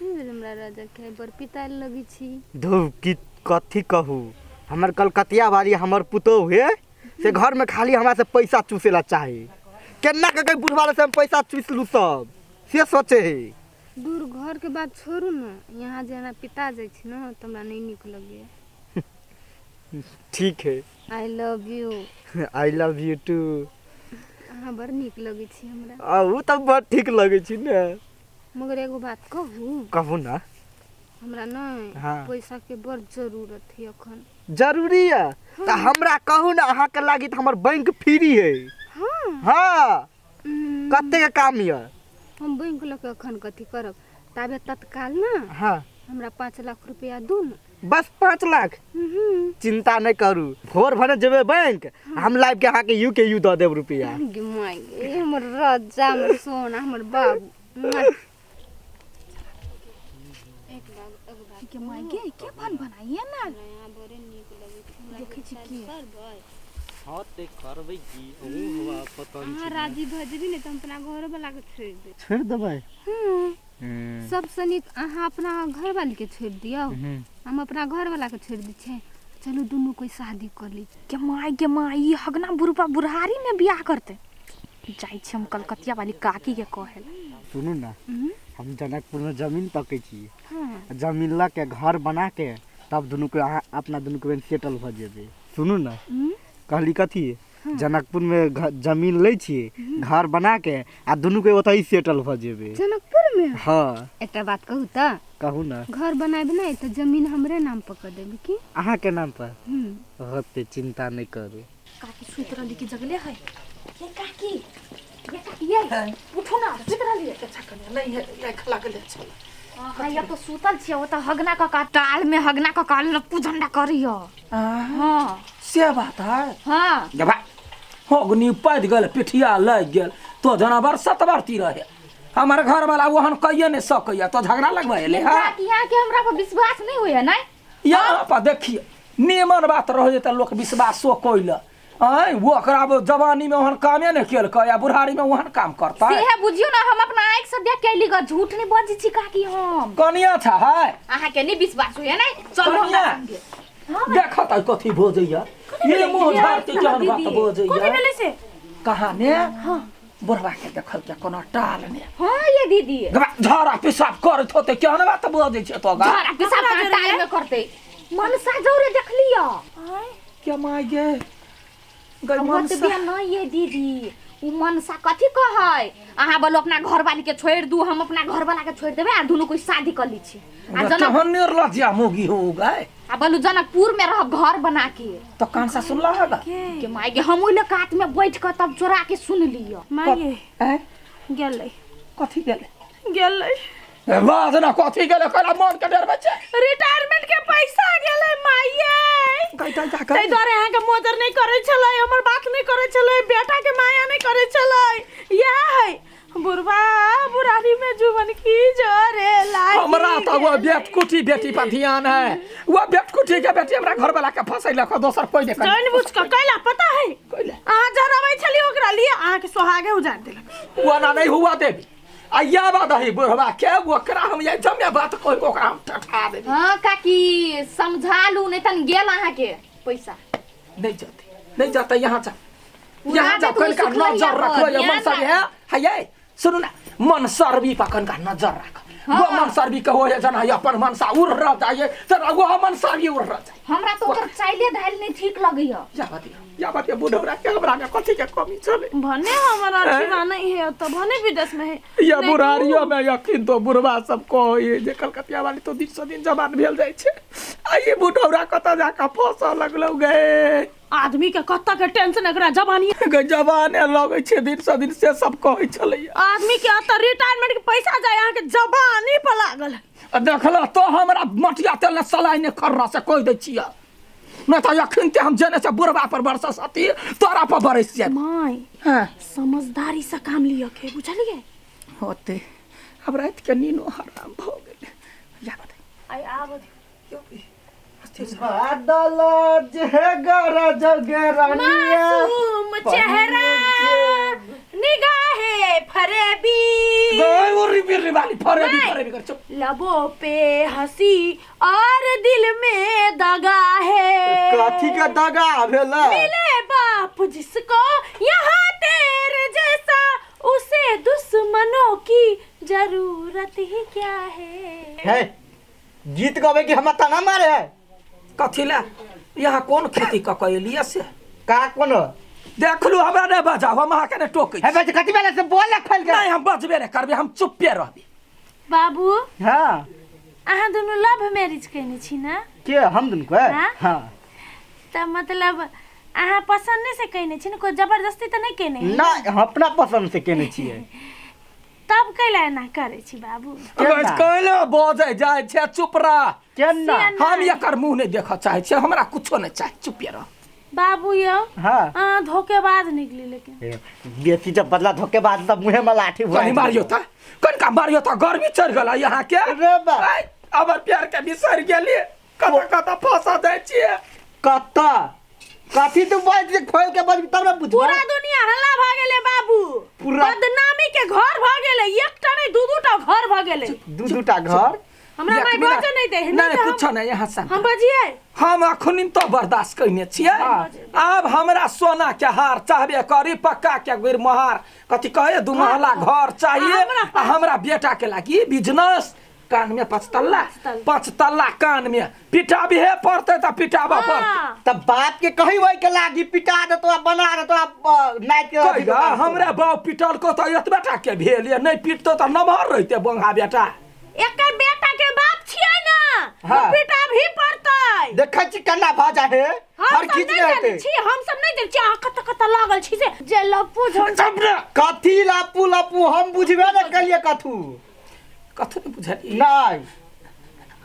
कथी भेल हमरा राजा के बड़ पितायल लगै छी धू की कथी कहू हमर कलकतिया वाली हमर पुतोहु हे से घर में खाली हमरा से पैसा चूसे ला चाहे केना के बुढ़वा से हम पैसा चूस लू सब से सोचे है दूर घर के बात छोड़ू ने यहाँ जे हमरा पिता जाइ छी ने तऽ हमरा नहि नीक लगैया ठीक है I love you I love you too अहाँ बड़ नीक लगै छी हमरा आ उ तऽ बड़ ठीक लगै छी ने मगर एगो बात कहू कहू ना हमरा नहि हाँ। पैसा के बड़ जरूरत है अखन जरूरी है तऽ हमरा कहू ना अहाँके लागी तऽ हमर बैंक फ्री है हाँ हाँ कते के काम यऽ हम बैंक लऽ के अखन कथी करब ताबे तत्काल ना हाँ हमरा 5 लाख रुपया दू ने बस 5 लाख चिंता नहीं करू भोर भने जेबै बैंक हम लाइव के अहाँके यू के यू दऽ देब रुपया गे माय गे हमर राजा हमर सोना हमर बाबू मुआ। के माय गे के भन बनाइए ना देखै छी की हाँ ते करबै की अहूँ हवा पतन अहाँ राजी भऽ जेबी ने तऽ हम अपना घरवला के छोड़ि देब छोड़ि देबै सबसँ नीक अहाँ अपना घरवाली के छोड़ि दियौ हम अपना घरवला के छोड़ि दै छियै चलू दुनू कोइ शादी कऽ ली के माय गे माय ई हगना बुढ़बा बुढ़ारी में बियाह करते जाइ छी हम कलकतिया वाली काकी के कहे ला सुनू ना हम जनकपुर में जमीन तकै छी हाँ जमीन लऽ के घर बना के तब दुनू के अहाँ अपना दुनू के सेटल भऽ जेबै सुनू ना कहली कथी जनकपुर में जमीन लै छियै घर बना के आ दुनू के ओतहि सेटल भऽ जेबै जनकपुर में हाँ एकटा बात कहू तऽ कहू ना घर बनाबे ने तऽ जमीन हमरे नाम पर कऽ देबै की अहाँ के नाम पर हम्म। होते चिंता नहीं करू काकी सुति रहली कि जगले है ये काकी ये काकी ये उठू ना सुति रहली है अच्छा कनिया नहीं है राख लागल है हाँ या तो सुतल छियै ओ तऽ हगना कका टाल में हगना कका लप्पू झंडा करियो हाँ से बात है हाँ जबा अग्नि पैद गेल पिठिया लग गेल तो जानवर सतबरती रहे हमार घर वाला ओहन कहिए नहीं सकैया तो झगड़ा लगवा एले हा काकी यहाँ के हमरा पर विश्वास नहीं होइए नहीं यहाँ पर देखिए निमन बात रहे तऽ लोक विश्वासो कैल आँय वो ओकरा अब जवानी में ओहन कामे नहीं केलकै आ बुढ़ारी में ओहन काम करता सेहे बुझियो ना हम अपना आँख से देख के अइली ग झूठ नहीं बजै छी काकी हम कनिया छ है अहाँ के नहीं विश्वास होइए नहीं चलू हमरा कनिया संगे देखत है कथी बजैया ये मुँह झाड़ के केहन बात बजैया भेलै से कहाँ ने बुढ़वा के देखल के कोनो टाल ने हाँ ये दीदी गबा झाड़ा पेशाब करैत होते केहन बात बजै छै तो गा झड़ा पेशाब कहाँ टाल में करते मनसा जौरे देख लियो क्या माय गे गई ओतबे मनसा नहीं ये दीदी उ मनसा कथी कहै अहाँ बोलो अपना घरवाली के छोड़ि दू हम अपना घरवाला के छोड़ि देबै आ दुनू कोई शादी कर ली छी आ जनक केहन निर्लज्जा मोगी हो गए आ बोलू जनकपुर में रहब घर बना के तो कान सा सुनला है के माय गे हम ओइ कात में बैठ के तब चोरा के सुन लियो माये हैं गेलै कथी गेले गेलै बाज ना कथी गेले कहला मन के डर बच्चे रिटायरमेंट के पैसा गेलै माये कैटा जा ताहि दुआरे अहाँके मोजर नहि करै छलै हमर बात नहि करै छलै बेटाके माया नहि करै छलै इएह है बुढ़वा बुढ़ारी में जुबन की जोरे लागी हमरा तो वो बेटकुटी बेटी पर ध्यान है वो बेटकुटी के बेटी हमरा घर वाला के फंसैलक दोसर कोई नहीं जानि बुझ कऽ कैला पता है कैला? अहाँ जरबै छलियै ओकरा लिए अहाँके सोहागे उजाड़ देलक वो ना नहीं हुआ देवी आ या बात है बुढ़वा के ओकरा हम ये जमे बात कह के ओकरा हम ठठा देबी हाँ काकी समझा लू नहीं तन गेल अहाँ के पैसा नहीं जाते नहीं जाते यहाँ जा उड़ा यहाँ जा दे तू कनका सुखलैया नजर पर, रखो ये ध्यान मन सब है है ये सुनू ना मन सर्वी पर कनका नजर रख वो मन सर्वी के हो जना ये अपन मनसा उड़ रह जाइए तो वो मन सर्वी उड़ रह जाए हमरा तो ओकर चाइले धाइल नहीं ठीक लगैया या बात या बात बुढ़ौरा के हमरा में कथी के कमी चले भने हमर अथी नहीं है तो भने विदेश में है या नहीं बुढ़ारियो में यकीन तो बुढ़वा सब कहे जे कलकतिया वाली तो दिन से दिन जवान भेल जाइ छै आ ये बुढ़ौरा कतऽ जाकऽ फंसऽ लगलौ गे आदमी के कत्ता के टेंशन एकरा जवानी गे जवाने लगै छै दिन से दिन से सब कहै छलैया आदमी के अतऽ रिटायरमेंट के पैसा जाय अहाँ के जवानी पर लागल आ देखल तो हमरा मटिया तेल ने सलाइ ने खर्रा से कहि दै छियै नहि तऽ अखन ते हम जेने से बुढ़वा पर बरसा सती तोरा पर बरस जायब माय हाँ समझदारी से काम लिअ के बुझलियै होते अब राति के नीनो हराम भऽ गेलै या बताइ आइ आब बादल जे गरज गे रानिया मासूम चेहरा निगाहे फरेबी। गई उर्री बिर्री वाली फरेबी फरेबी कर चुप। लबों पे हंसी और दिल में दगा है। कथी का दगा भेला? मिले बाप जिसको यहाँ तेरे जैसा, उसे दुश्मनों की जरूरत ही क्या है। है गीत गवे कि हमरा ताना मारे है? कथी ला यहाँ कोन खेती क के एलियै से? का कोन देखलू हमरा नहीं बजाओ, हम अहाँके नहीं टोकै है बज कथी भेला से बोल खोल के। नहीं हम बजबे नहीं करबै, हम चुप्पे रहबै। बाबू हां अहाँ दुनू लव मैरिज केने छी ना? के हम दुनू के? हां त मतलब अहाँ पसंद से केने छी ना, कोई जबरदस्ती त नहीं केने? ना हम अपना पसंद से केने छियै। तब कैला एना करै छी बाबू? कैला बजै जाइ छै, चुप रह। केना हम एकर मुँह नहीं देखऽ चाहै छियै, हमरा कुछो नहीं चाही, चुप्पे रह। बाबू यौ हां अहाँ धोखेबाज निकली, लेकिन बेसी जब बदला धोखेबाज तब मुँहे में लाठी कनी मारियो त, कनिका मारियो त, गर्मी चढ़ि गेल यहाँ के। रे बा अबर प्यार के बिसरि गेलियै, कतऽ कतऽ फंसा जाइ छियै। कतऽ कथी तू बाज खोल के बजबी तब ना बुझबो। पूरा दुनिया हल्ला भ गेलै बाबू, बदनामी के घर भ गेलै, एकटा नहीं दू दूटा घर भ गेलै। दू दूटा घर? हमरा माय बजे नहीं दे। नहीं कुछो नहीं, यहाँ से हम बजिए। हम अखनी तो बर्दाश्त कइने छियै। आब हमरा सोना के हार चाहबे करी, पक्का के गुर मोहार कथी कहे, दू महला घर चाहिए। आ हमरा बेटा के लागी बिजनेस, कान में पचतल्ला पचतल्ला कान में पिटाबे पड़ते त पिटाबा पड़ते। त बाप के कही वही के लागी पिटा दे तो बना दे तो नाइट के। हमरा बाप पिटल को त एतबे टा के भेल, नहीं पिटतो त नमहर रहते बंगा बेटा। एकर बेटा के बाप छियै ना, तो पिटा भी पड़तै। देखै छी केना भ जा हे, हर खींच लेते छी हम सब नहीं देख छी। अहाँ कत कत लागल छी जे लप्पू झन कथी लप्पू लप्पू हम बुझबे न कलिए, कथू कथू नहीं बुझलियै। नहीं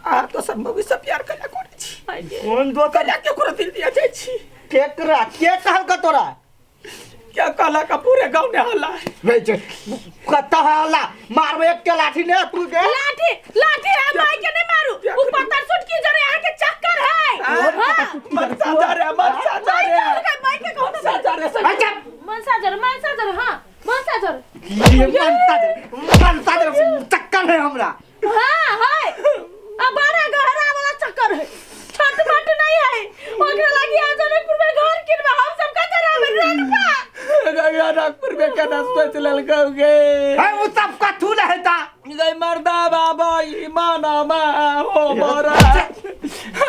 अहाँ दोसर मौगी से प्यार कला करै छी? कोन दोसर? कला केकरो दिल दिया जाइ छी? केकरा के कहलक तोरा? क्या कहलक? पूरे गाँव ने हल्ला कत हल्ला मारबे एक के लाठी ने तू के लाठी लाठी हम माई के नहीं मारू, उ पत्थर सुट की जरे अहाँ के चक्कर है। मनसा जा रे, मनसा जा रे, माई के कहू मनसा जा रे, मनसा जरे, मनसा जरे, हां मनसा जरे, ये मनसा जरे, मनसा जरे चक्कर है हमरा। हां है अब बड़ा गहरा वाला चक्कर है, छोट मोट नहीं है। ओकरा लागी आ जनकपुर में घर किनबा, हम सब कत रहबै रेंट पर। जनकपुर में केना सोच लेलकौ गे? है उ सब कथू रहता गई मर्दा बाबा ई माना हो मरा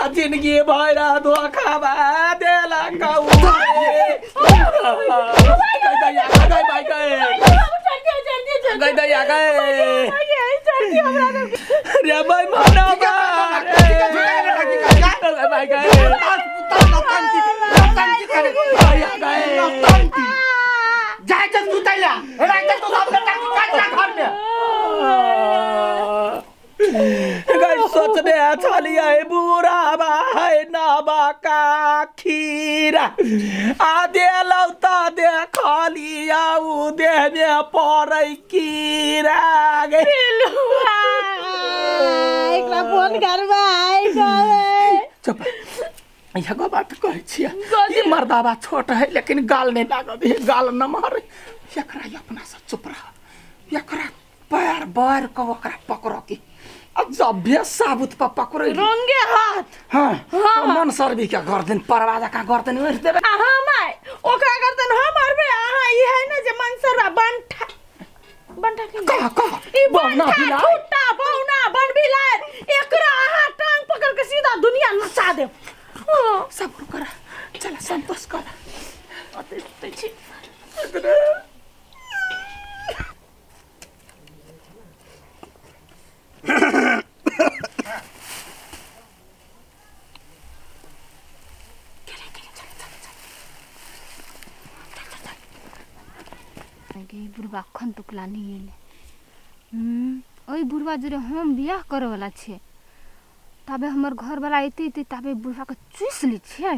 जिंदगी भरा धोखा देला कौ। गई दैया गई भाई गई गई दैया गई रे भाई माना रे भाई गई जाय चल सुतैला रात तू सब बेटा के घर में गई सोचने छलियै बुढ़ाबा है नबा का खीरा आ देलौ त देखलिया उ देह में पड़ै कीड़ा गे। एकरा फोन करबै गए। चुप एगो बात कहै छियै, ई मर्दाबा छोट है लेकिन गाल नहीं लागत है, गाल नमहर है। एकरा अपना से चुप रह, एकरा पैर बार के ओकरा पकड़ के अब जब भी साबुत पर पकड़े रंगे हाथ। हाँ, हाँ। मन सर्वी के गर्दन परवा जकाँ गर्दन ओढ़ि देबै। अहाँ my ओकरा गर्दन हम अरबै। अहाँ ई है ना जे मनसरवा बंठा बंठा के कह कह ई बौना बंठा बिलाइ ठुट्टा बौना बनबिलाइ एकरा अहाँ टांग पकड़ के सीधा दुनिया नचा देब। सब्र कर, चल संतोष कर। अते सुतै छी। बुढ़बा अखन तक नहीं एलै। ओहि बुढ़बा जोरे हम बियाह करैवला छियै, ताबे हमर घरवला अयतै अयतै ताबे बुढ़बाके चूसि लै छियै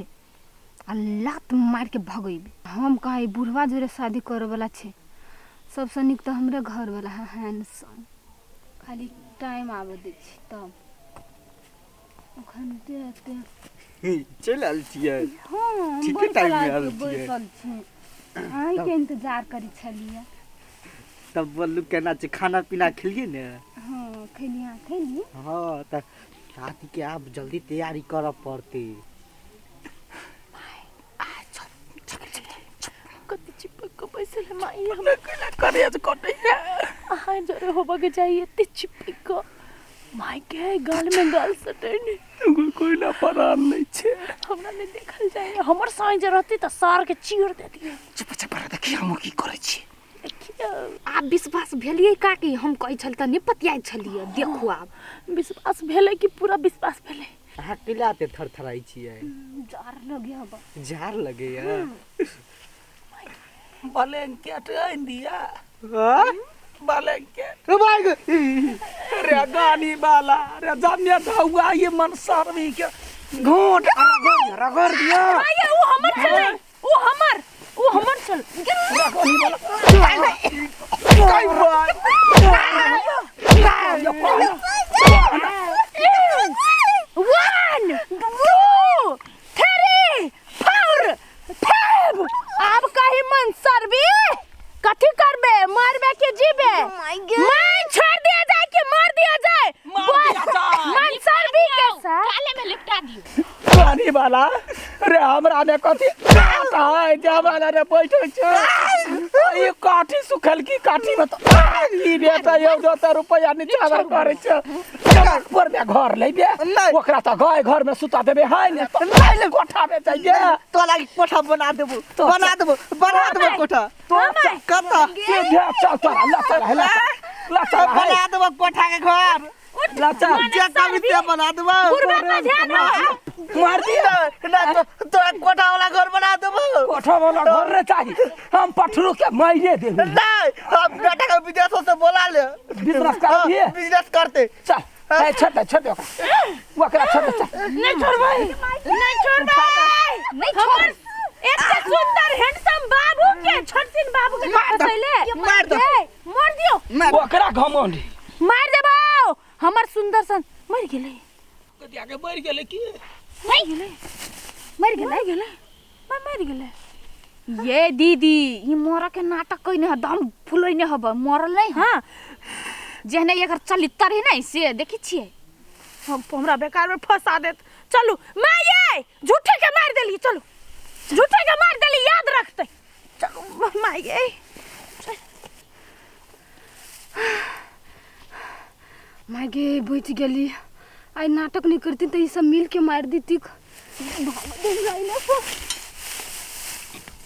आ लात मारिके भगेबै। हम कहाँ ई बुढ़बा जोरे शादी करैवला छै, सबसँ नीक तऽ हमरे घरवला है हैंडसम। खाली टाइम आबऽ दै छी तब अखन एते चलि आयल छियै। हँ, ठीके टाइम में आयल छियै। बैसल छी, अहीँके इन्तजार करै छलियै। तब बोलू केना छै खाना पीना खेलियै ने? हँ खैली, अहाँ खैली? हँ, तऽ शादीके आब जल्दी तैयारी करऽ पड़तै। कति चिपक के बैसल है माई हमरा। करेज कटैया। अहाँ जरे होबऽ के चाहिए एते चिपक के माई के गाल में गाल सटैने। कोई ना परान नहीं छे। हमरा नहीं देखल जाए, हमर साई जे रहती त सार के चीर देती। चुप चुप रह, देखी हम की करै छी। देखियौ आब विश्वास भेलियै काकी? हम कहै छल तऽ नहि पतियाइ छलियै, देखू आब विश्वास भेलै कि पूरा विश्वास भेलै। अहाँ कैला एते थरथराइ छियै? जार लगे हब। झाड़ लगैया? ब्लैंकेट आनि दिया। हाँ? ब्लैंकेट। ओ भाई गे। रे गानी वाला रे जाने धौआ ये मन सरवी के घोट रगड़ रगड़ दिया। माई उ हमर छलै, उ हमर, उ हमर छल। गानी वाला कई बार 1 2 3 4 5। आब कही मन सरबी कथी करबे, मारबे के जीबे? मार छोड़ दिया जाए कि मार दिया जाए? मार दिया जाए। मन सरबी के साथ काले में लिपटा दियौ। गानी वाला रे हमरा ने कथी है जे हमरा रे बैठे छै ई काठी सुखल की काठी में तो ई बेटा यौ जो त रुपया निचावर करै छै। जनकपुर में घर लेबे, ओकरा त गाय घर में सुता देबे है ने, तो नहीं कोठा में जाइए। तो लागी कोठा बना देबो, बना देबो, बना देबो कोठा। तो कतऽ? सीधे चल तोरा ला चल ला चल ला चल बना देबो कोठा के घर, ला चल जे कभी से बना देबो। बुढ़वा पर ध्यान रख। मार दिया ना तो तोरा कोठा वाला घर बना देबो। कोठा वाला घर रे चाही, हम पठरू के मारे देबे। नहीं, हम बेटा के विदेशों से बोला ले, बिजनेस कर दिए, बिजनेस करते। चल ए छोड़ दे, छोड़ दे ओकरा, ओकरा छोड़ दे, चल। नहीं छोड़बै, नहीं छोड़बै, नहीं हमर एते सुंदर हैंडसम बाबू के छोटसिन बाबू के मार दो, फसैले। मार दो। मार दियो, ओकरा घमंड मार देबौ। हमर सुंदर सन मर गेलै, कथी आगे मर गेलै की? मर गेलै, मर गेलै? मर गेलै, मर गेलै। ये दीदी ई मर के नाटक कइने ह, दम फुलैने हब, मरल नहीं। हाँ जेहने एकर चलितर है नै से देखै छियै। हम हमरा बेकार में फंसा देत। चलू माये, झूठे के मार देली, चलू झूठे के मार देली, याद रखते। चलू माये। माय गे बचि गेली। आइ नाटक नहीं करती तऽ ई सब मिल के मारि देती।